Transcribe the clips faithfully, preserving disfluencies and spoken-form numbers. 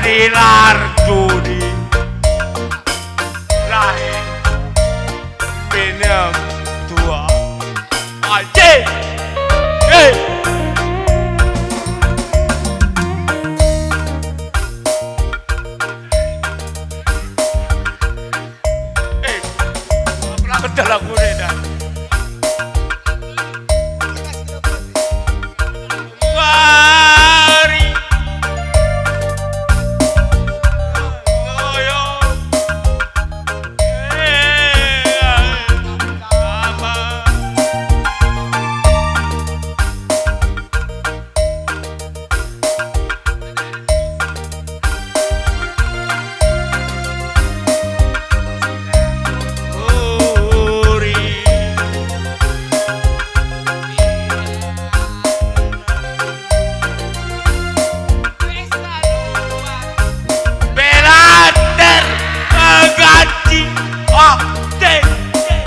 Tilar judi. Rahim. Binem tua. Aje. Hei. Eh, betul aku ni dah. Wari. Ngoyo. Eh, sama. Uri. Belater mengganti. Ah, te, te.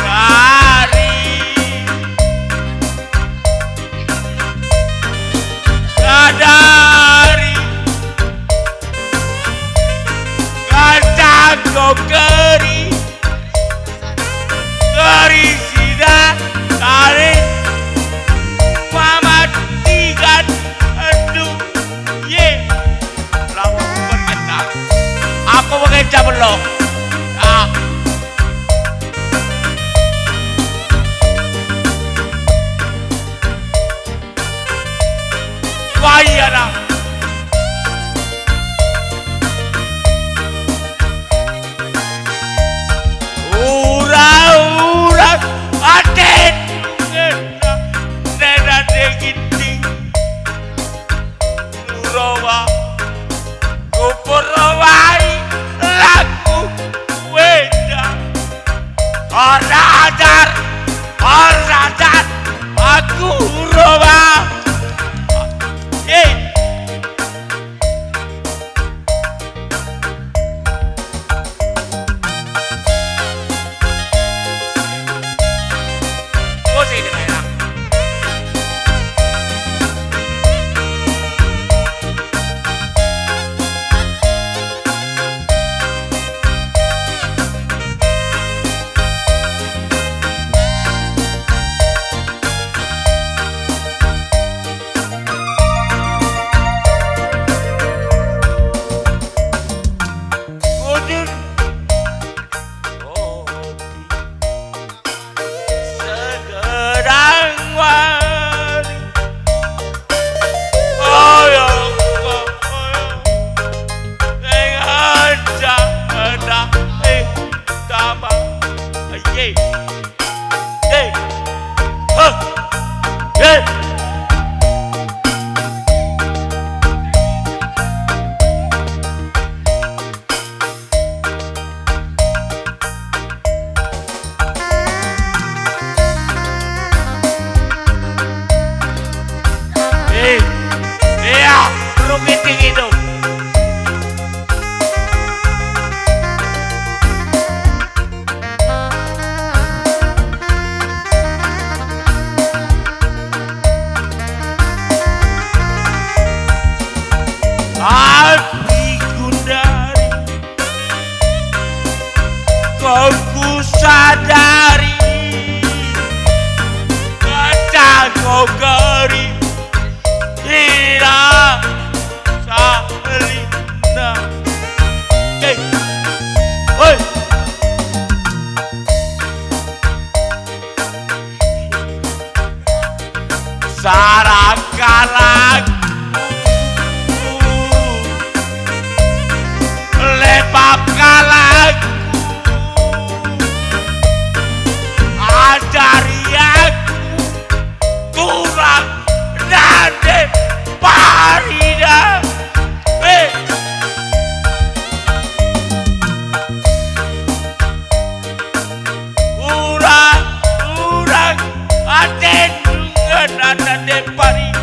Dari, sadari, kacang kau keri. Keri sida, tarik, mamatikan, aduh, ye. Lawak berkena. Aku mengeja belok. Ah. Wayana. Ura-ura aten ngena, nena deginting. Urowa. Kuperowai lagu weda. Ordajar, ordajar, aku roba. Eh. Musik dengan enak. Kodir. Oh. Sekedang wari. Ayo, ayo. Dengan cahaya, eh, tambah. Aye. Eh. Hah. Eh. Eh, ya, perlu meeting itu. Api gundari, kau kusadari, kata kau gari, ira salina. Hey. Hoi. Sara kalak, lepap kalak, ajari aku turang nande parida. Eh. Urang, urang, atendu ngena nande pari.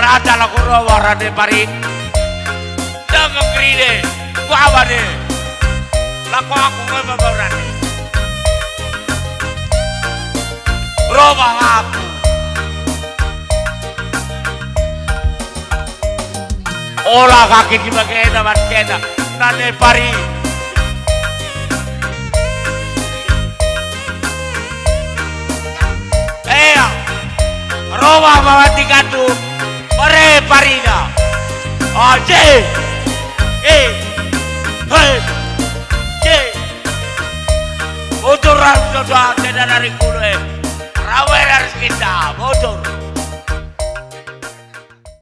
Ata lako rowa rane parik. Dengke kerine, kuaba ne. Lako aku nge mama rane. Roba aku. Ola kaki dibagena man kena. Nane pari. Ea, roba mawati katu. Pare parina. Aje. Eh. Hei. Je. Uturan dosa kena dari kulo, eh. Rawe harus kita, bocor.